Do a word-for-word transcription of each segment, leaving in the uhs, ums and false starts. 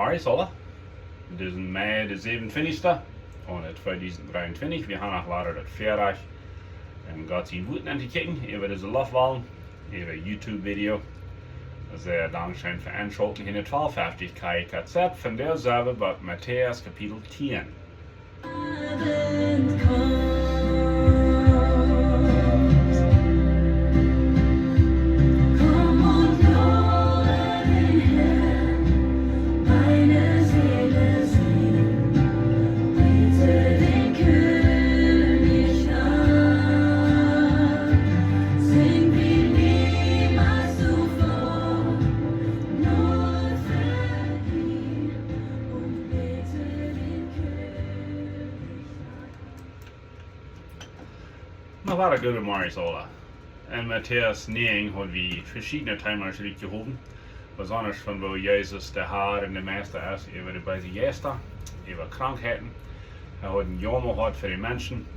Praise Allah. Dit es Mai de säwenuntwintichste, un et tweedusent dreeuntwintich. Wie haben noch lada daut Väarajcht, en Gott sien Wort aun to kjikjen, äwa dise Loftwallen, äwa YouTube-Video. Sea dankscheen fa Enschaulten hia en twalf feftich K I K Z, vondoag sent wie bie Matäus Kapitel tieen. Na, wada goodemorjes aula. En Matäus näajen haud wie veschiedne Temas rutjehowen, besonda von woo Jesus de Har un de Meista es äwa de beese Jeista, äwa Krankheiten. Hee haud een Jauma jehaut fa de Menschen.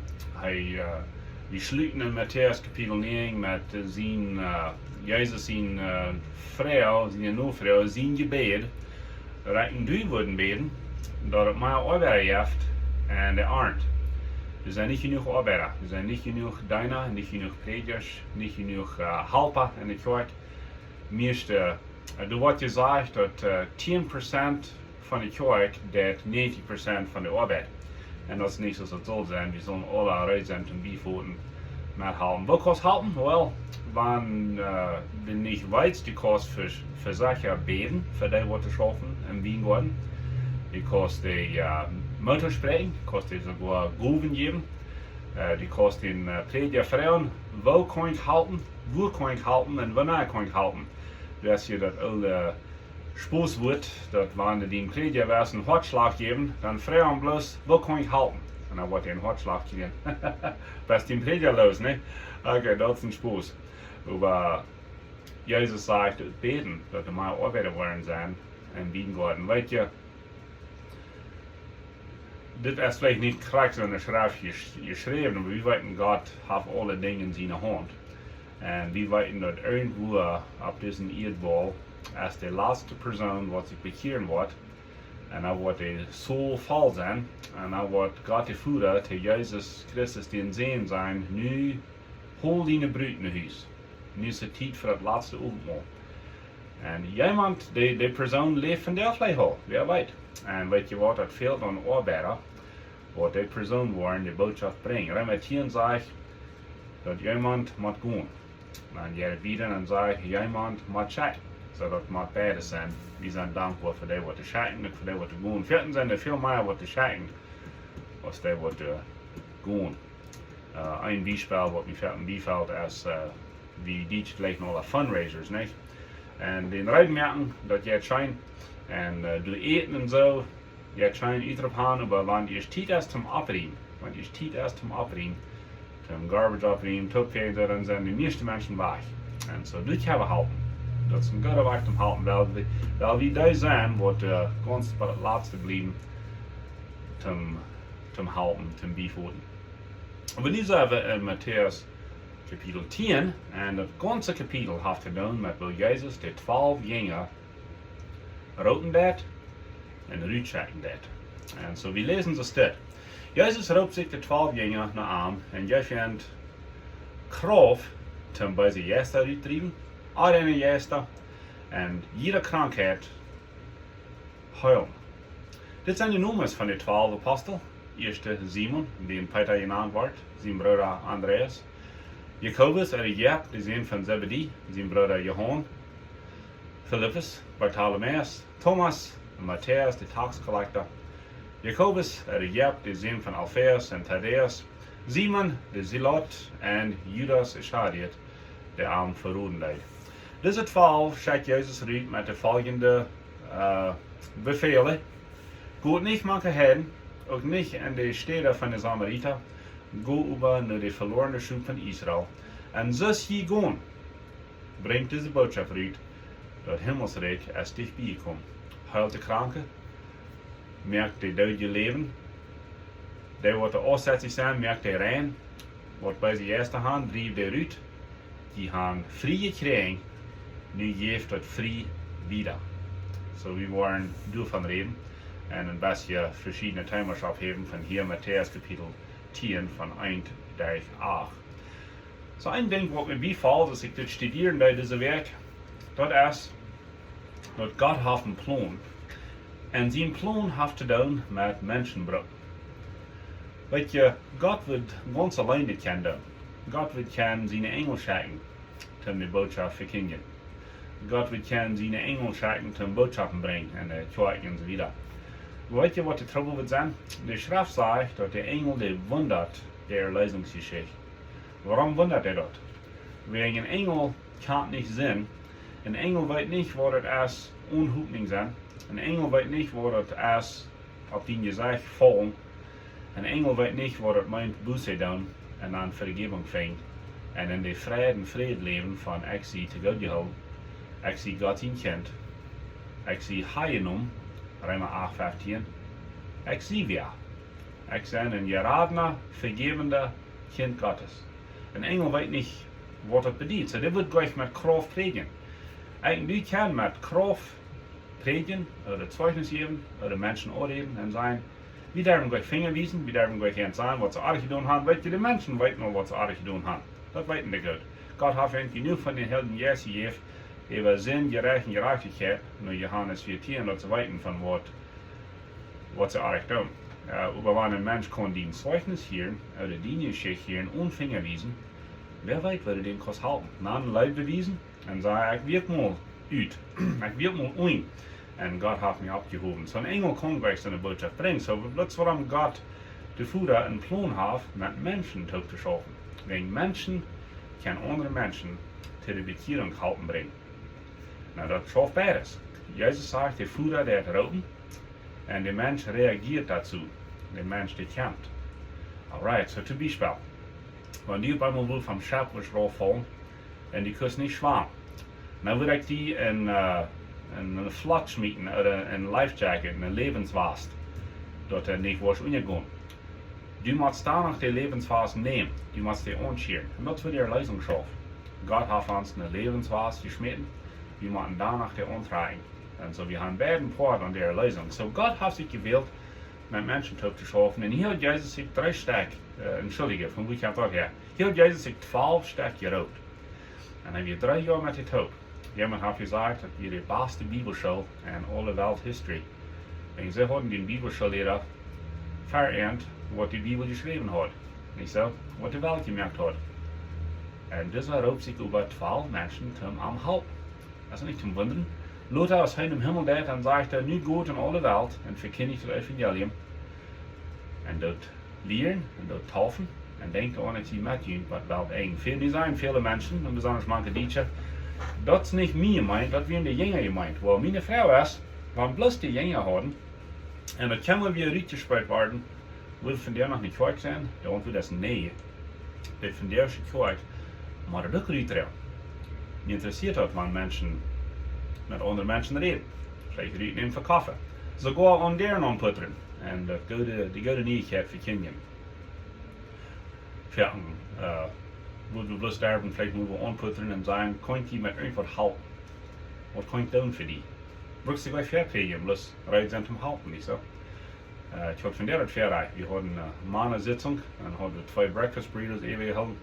Hee, äh, wie schluten en Matäus Kapitel näajen met sien, äh, Jesus sien, äh, Fru, siene Nofru, sien Jebäd, daut wie wudden bäden, daut et mea Oabeida jeft aun de Arnt. Doa sent nich jenuach Oabeida, doa sent nich jenuach Deena, nich jenuach Prädjasch, nich jenuach, äh, Halpa en de Kjoakj. Mieeschte, äh, doa woat jesajcht, daut, äh, tieen Prozent von de Kjoakj deit näajentich Prozent von de Oabeit. Un daut es nich soo aus et saul sennen. Wie sellen aula reed sennen toom biefoten, methalpen. Woo kaust halpen? Well, wan, äh, du nich weetst, du kaust fa, fa Sachen bäden, fa dee waut to schaufen em Wiengoaden. Du kaust dee, äh, Moot toospräakjen, du kaust dee soogoa Gowen jäwen. Äh, du kaust dän, äh, Prädja froagen: "Woo kaun ekj halpen? Wua kaun ekj halpen? Un wanea kaun ekj halpen?" Du hast hia daut oole Sproakwoat, daut wan du dän Prädja west een Hoatschlach jäwen, dan froag am bloos: "Woo kaun ekj halpen?" Un dan woat hee een Hoatschlach kjrieen. Best dän Prädja los, nä? Okay, daut es een Sproak. Oba Jesus sajcht, daut bäden, daut doa mea Oabeida woaren sennen em Wiengoaden. Weetst du, dit es veleicht nich krakjt soo en de Schreft jesch-, jeschräwen, oba wie weeten, Gott haft aule Dinja en siene Haunt. Un wie weeten, daut irjentwua opp disen Ieedbaul es de latste Persoon, waut sikj bekjieren woat, un dan woat de Saul voll sennen, un dan woat Gott de Voda to Jesus Christus, dän Sän, sajen: "Nu hol diene Brut no Hus. Nu es de Tiet fa daut latste Owentmol." Un jemaunt, dee, dee Persoon läft vondoag veleicht aul, wäa weet. Un weetst du waut, daut fält aun Oabeida, waut dee Persoon woaren de Bootschoft brinjen. Reema tieen sajcht, daut jemaunt mott gonen. Dan jeit et wieda un sajcht, jemaunt mott schekjen. Soo daut mott beides sennen. Wie sent dankboa fa dee, waut to schekjen, uk fa dee, waut to gonen. Foaken sent doa väl mea, waut to schekjen, aus dee, waut to gonen. Äh, een Biespel, waut mie foaken biefelt, es, äh, wie Dietsche jlikjen aule Fundraisers, nich? Un dän reed moaken, daut jeit scheen. Un, äh, doa äten un soo, jeit scheen, utrupen, oba wan et Tiet es toom opriemen, wan et Tiet es toom opriemen, toom Garbage opriemen, toopfäajen, dan sent de mieeschte Menschen wajch. Un soo, doa kjenn wie halpen. Daut es een gooda Wajch toom halpen, wiels wie, wiels wie dee sent, waut, äh, gaunz bie daut latste bliewen, toom, toom halpen, toom biefoten. Oba nu sent wie en Matäus Kapitel tieen, un daut gaunze Kapitel haft to doonen met woo Jesus de twalf Jinja roopen deed un rutschekjen deed. Un soo, wie läsen soo dit. Jesus roopt sikj de twalf Jinja no am un jeef an Krauft toom beese Jeista rutdriewen, onreine Jeista, un jiede Krankheit heelen. Dit sent de Nomes von de twalf Apostel. Ieeschte Simon, dee Peeta jenant woat, sien Brooda Andreas. Jakobus, de Jap, de Sän von Zebedee, sien Brooda Johanes. Filippus, Bartolomäus, Thomas, Matäus, de Taxkollekjta. Jakobus, de Jap, de Sän von Alfäus un Tadäus. Simon, de Zelot, un Judas Iskariot, dee am veroden deed. Dise twalf schekjt Jesus rut met de foljende, äh, Befäle: "Got nich mank de Heiden, uk nich en de Städa von de Samarita, got oba no de veloarne Schop von Israel. Un soo aus jie gonen, brinjt dise Bootschoft rut, daut Himmelsrikj es dicht bie jekomen. Heelt de Kranke, moakt de Doodje läwen, dee waut doa aufsettich sent, moakt dee rein, waut beese Jeista han, drieft dee rut. Jie han frie jekjräajen, nu jäft daut frie wieda." So, wie woaren doavon räden un een bät veschiedne Themas ophäwen von hia Matäus Kapitel tieen von eent derch acht. So, een Dinkj waut mie biefelt, aus ekj dit studieren deed dise Wäakj, daut es, daut Gott haft een Plon. Un sien Plon haft to doonen met Menschen brucken. Weetst, Gott wudd gaunz auleen dit kjennen doonen. Gott wudd kjennen siene Enjel schekjen, om de Bootschoft to vekjindjen. Gott wudd kjennen siene Enjel schekjen, om Bootschoften brinjen un de Kjoakj un soo wieda. Oba weetst, waut de Trubbel wudd sennen? De Schreft sajcht, daut de Enjel, dee wundat de Erleesungsjeschicht. Wuarom wundat hee daut? Wäajen een Enjel kaun nich seenen. Een Enjel weet nich, waut et es, Onhopninj sennen. Een Enjel weet nich, waut et es, opp dien Jesecht faulen. Een Enjel weet nich, waut et meent, Buße doonen un dan Vegebunk finjen. Un en dän Fräd, Fräd läwen von: Ekj sie to Gott jehoolen. Ekj sie Gott sien Kjint. Ekj sie aunjenomen, Reema acht feftieen. Ekj sie wäa. Ekj sie een jeradna, vejäwna Kjint Gottes. Een Enjel weet nich, waut daut bediet. So, dee wudd jlikj met Krauft prädjen. Ekj un du kjennen met Krauft prädjen, ooda Zeichnis jäwen, ooda Menschen aunräden un sajen: Wie derwen jlikj Finja wiesen, wie derwen jlikj an sajen, waut see oajch jedonen haben. Weetst, de Menschen weeten aul, waut see oajch jedonen haben. Daut weeten dee goot. Gott haft an jenuach von dän Heiljen Jeist jejäft, äwa Sind, Jerecht un Jerajchtichkjeit, no Johanes vieetieen, daut see weeten von waut, waut see oajch doonen. Äh, oba wan een Mensch kaun dien Zeichnis hieren, ooda diene Jeschicht hieren, onen Finja wiesen, wäa weet, woo du dän kaust halpen. Dan Leew bewiesen un sajen: Ekj wia mol ut. Ekj wia mol unjen. Un Gott haft mie oppjehowen. So, een Enjel kaun jlikj soone Bootschoft brinjen. So, daut es wuarom Gott de Voda een Plon haft, met Menschen toop to schaufen. Wäajen Menschen kjennen aundre Menschen to de Bekjierunk halpen brinjen. Nu, daut schauft beides. Jesus sajcht, de Voda deit roopen un de Mensch reajieet doatoo. De Mensch, dee kjemt. Alright, so, toom Biespel, wan du opp eemol wudst vom Schepp rauffaulen un du kaust nich schwamen, dan wudd ekj die een, äh, een, een Flott schmieten ooda een Life Jacket, een Läwenswast, daut du nich wurscht unjagonen. Du motst dan noch dän Läwenswast nämen, du motst dän aunschieren. Un daut es, woo de Erleesunk schauft. Gott haft ons een Läwenswast jeschmäten, wie motten dan noch dän auntrakjen. Un so, wie haben beid een Poat aun de Erleesunk. So, Gott haft sikj jewält, met Menschen toop to schaufen. Un hia haud Jesus sikj dree Stekj, äh, entschuldicht, von wua kjemt daut häa? Hia haud Jesus sikj twalf Stekj jeroopt. Un hee wia dree Joa met dee toop. Jemaunt haft jesajcht, daut wia de baste Bibelschool en aule Welt History. Un see hauden dän Bibelschoolliera vereent, waut de Bibel jeschräwen haud. Nich soo? Waut de Welt jemoakt haud. Un disa roopt sikj äwa twalf Menschen toom am halpen. Daut es nich toom wundren. Lota, aus hee em Himmel deit, dan sajcht hee: Nu got en aule Welt un vekjindit daut Evangelium. Un doot lieren un doot deepen un denkjt aun, ekj sie met junt bat de Welt Enj. Väl, nu sajen väle Menschen, un besonda mank de Dietsche: Daut es nich mie jemeent, daut wieren de Jinja jemeent. Well, miene Froag es, wan bloos de Jinja hauden, un daut kaun wada rutjespreet woaren, wudd vondoag noch ne Kjoakj sennen? De Auntwuat es nä. De vondoagsche Kjoakj mott uk rutdroagen. Mie interessieet daut, wan Menschen met aundre Menschen räden, veleicht rutnämen fa Koffe, soogoa aun Däaren aunputtren un daut goode, de goode Nieichkjeit vekjindjen. Foaken, äh, wua wie bloos derwen, veleicht mott wie aunputtren un sajen: Kaun ekj die met irjentwaut halpen? Waut kaun ekj doonen fa die? Brukst du nich väaprädjen, bloos reed sennen toom halpen, nich soo? Äh, ekj haud vondoag daut Väarajcht. Wie hauden ne Mana-Sitzunk un hauden twee Breakfast Burritos äwajehoolen.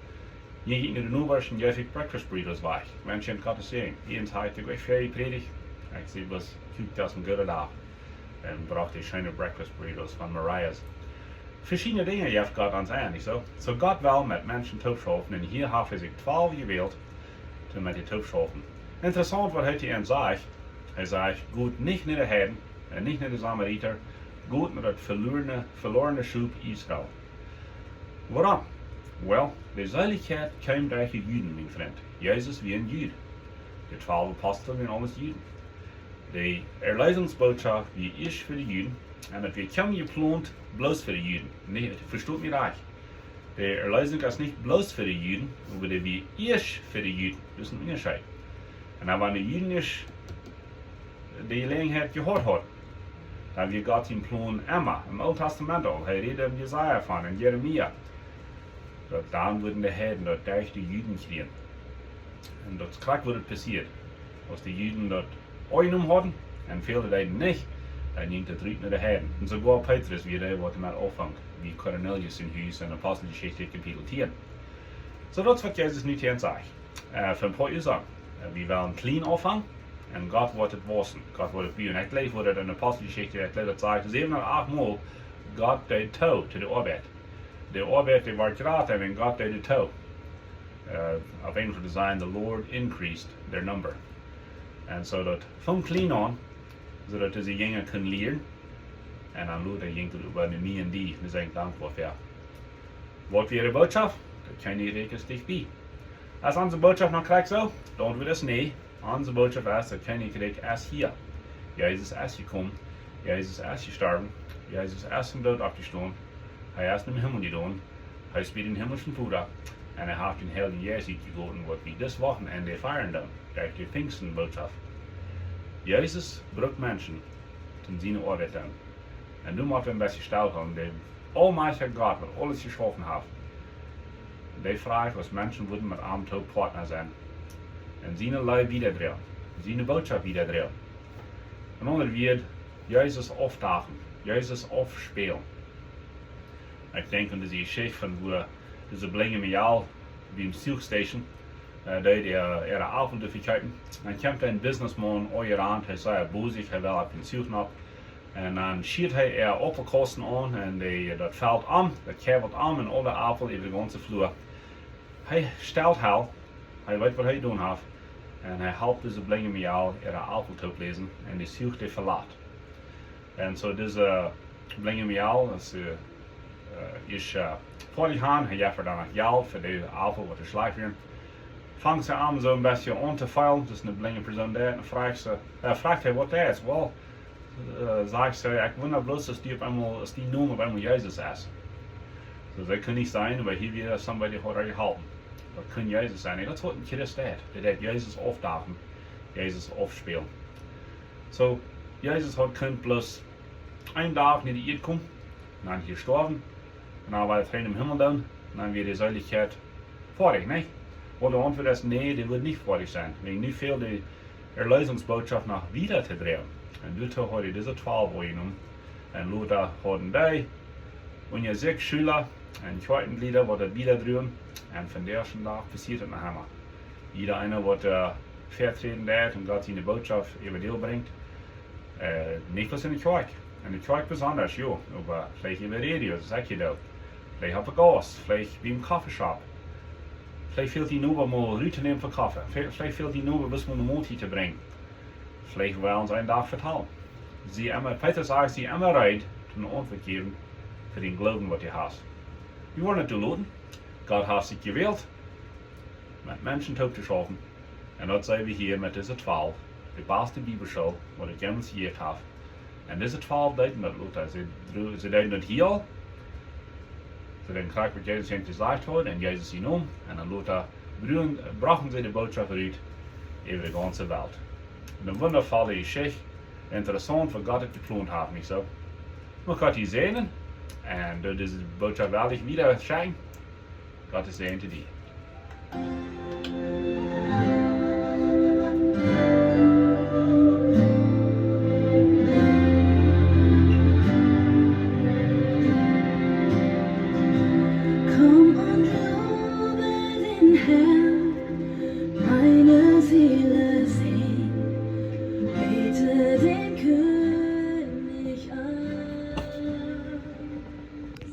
Jinkj ekj no de Nobasch un jeef ekj Breakfast Burritos wajch. Mensch, Gott sien Säajen. Eent haud ekj uk väajeprädicht. Ekj säd bloos: Kjikj, daut es een gooda Dach. Un brocht dee scheene Breakfast Burritos von Maria's. Veschiedne Dinja jeft Gott ons aun, nich soo? Soo, Gott well met Menschen toop schaufen un hia haft hee sikj twalf jewält, toom met dee toop schaufen. Interessaunt, waut hee hia sajcht. Hee sajcht: Got nich no de Heiden un nich no de Samarita, got no daut velorne, velorne Schop Israel. Wuarom? Well, de Seelichkjeit kjeem derch de Juden, mien Frint. Jesus wia een Jud. De twalf Apostel wieren aules Juden. De Erleesungsbootschoft wia ieescht fa de Juden, un daut wia kjeenmol jeplont bloos fa de Juden. Nä, vestot mie rajcht. De Erleesunk es nich bloos fa de Juden, oba dee wia ieescht fa de Juden. Daut es een Unjascheet. Un dan, wan de Juden ieescht de Jeläajenheit jehaut hauden, dan wia Gott sien Plon emma, em Oolen Tastament aul, hee räd em Jesaja von, en Jeremia, daut dan wudden de Heiden daut derch de Juden kjrieen. Un daut es krakjt, waut passieet. Aus de Juden daut aunjenomen hauden, Un väle deeden nich, dan jinkj daut rut no de Heiden. Un soogoa Petrus wia dee, waut doamet aunfunk, bie Kornelius sien Hus en Aposteljeschicht Kapitel tieen. Soo daut es waut Jesus nu hia sajcht. Äh, fa een poa Uasoaken. Äh, wie wellen kjlien aunfangen un Gott woat et wausen. Gott woat et buen. Ekj jleew, woat et en Aposteljeschicht, ekj jleew, daut sajcht säwen ooda acht mol, Gott deed too, to de Oabeit. De Oabeit, dee wort jrata, un Gott deed et too. Äh, opp Enjelsch wudd daut sajen, the Lord increased their number. Un soo daut funk kjlien aun, soo daut dise Jinja kunnen lieren. Un dan lota jinkj et äwa no mie un die, doa sie ekj dankboa fa. Waut wia de Bootschoft? Daut Kjennichrikj es dicht bie. Es onse Bootschoft noch krakjt soo? Dan woat et nä. Onse Bootschoft es, daut Kjennichrikj es hia. Jesus es jekomen. Jesus es jestorwen. Jesus es vom Doot oppjestonen. Hee es nom Himmel jegonen. Hee es bie dän himmlischen Voda. Un hee haft dän Heiljen Jeist utjegoten, waut wie dit Wochenenj fieren dan. Kjikj, de Pinjstbootschoft. Jesus brukt Menschen, toom siene Oabeit doonen. Un nu mott wie een bät stelhoolen, de aulmajchtja Gott, waut aules jeschaufen haft, dee fruach, aus Menschen wudden met am toop Partner sennen. Un siene Leew wiedadroagen, siene Bootschoft wiedadroagen. En aundre Wieed, Jesus aufdachen, Jesus aufspälen. Ekj denkj aun dise Jeschicht von woo dise blinje Mejal biem Zuchstation, äh, dee, dee äare Aupel to vekjeepen. Dan kjemt een Businessman aunjerant, hee es sea bosich, hee well opp dän Zuch nopp. Un dan schieet hee äa Aupelkausten aun un dee, daut felt om, daut kjewelt om un aule Aupel äwa de gaunze Flua. Hee stalt hal, hee weet waut hee to doonen haft. Un hee halpt dise blinje Mejal äare Aupel toopläsen un de Zuch dee velat. Un soo dise blinje Mejal, aus see, äh, es, äh, foadich han, hee jeft äa dan noch Jelt fa de Aupel, waut schlajcht wieren. Fangt see aun soo een bät aun to feelen, daut es eene blinje Persoon doa, un fruach see, äh, fruach hee, waut daut es. Well, äh, sajcht see, ekj wunda bloos, aus dee opp eemol, aus dien Nomen opp eemol Jesus es. Soo, see kunn nich seenen, oba hia wia somebody, waut äa jeholpen. Daut kunn Jesus sennen. Un daut es waut een Christ deed. Dee deed Jesus aufdachen, Jesus aufspälen. Soo, Jesus haud kunt bloos eenen Dach no de Ieed komen, dan hia stoawen, un dan wada trigj nom Himmel doonen, un dan wia de Seelichkjeit foadich, nä? Well, de Auntwuat es nä, dee woat nich foadich sennen. Wäajen nu fält de Erlösungsbootschoft noch wieda to droagen. Un doatoo haud hee dise twalw aunjenomen. Un lota hauden dee unja sikj Schüla un Kjoakjenjlieda, waut daut wieda druagen. Un vondoag dän Dach passieet et noch emma. Jieda eena, waut, äh, veträden deit un Gott siene Bootschoft äwa de Welt brinjt, äh, nich bloos en de Kjoakj. En de Kjoakj besonda, jo, oba veleicht äwa Radio, daut es uk hia doa. Veleicht opp de Gauss, veleicht biem Coffeeshop. Veleicht fält dien Noba mol rut to nämen fa Koffe. Ve-, veleicht fält dien Noba bloos mol eene Moltiet to brinjen. Veleicht well wie ons eenen Dach vetalen. Sie emma, Petrus sajcht, sie emma reed, eene Auntwuat jäwen fa dän Gloowen, waut du hast. Wie woaren et loten. Gott haft sikj jewält, met Menschen toop to schaufen. Un daut seene wie hia met dise twalw, de baste Bibelschool, waut et jemols jejäft haft. Un dise twalw deeden daut lota. See dro-, see deeden daut hia aul. See deeden krakjt, waut Jesus an jesajcht haud, un Jesus sien Nomen. Un dan lota bru-, brochten see de Bootschoft rut äwa de gaunze Welt. Eene wundavolle Jeschicht. Interessaunt, waut Gott haft jeplont haft, nich soo? Mucht Gott die säajnen. Un doa dise Bootschoft woarlich wieda schekjen. Gott sien Säajen to die.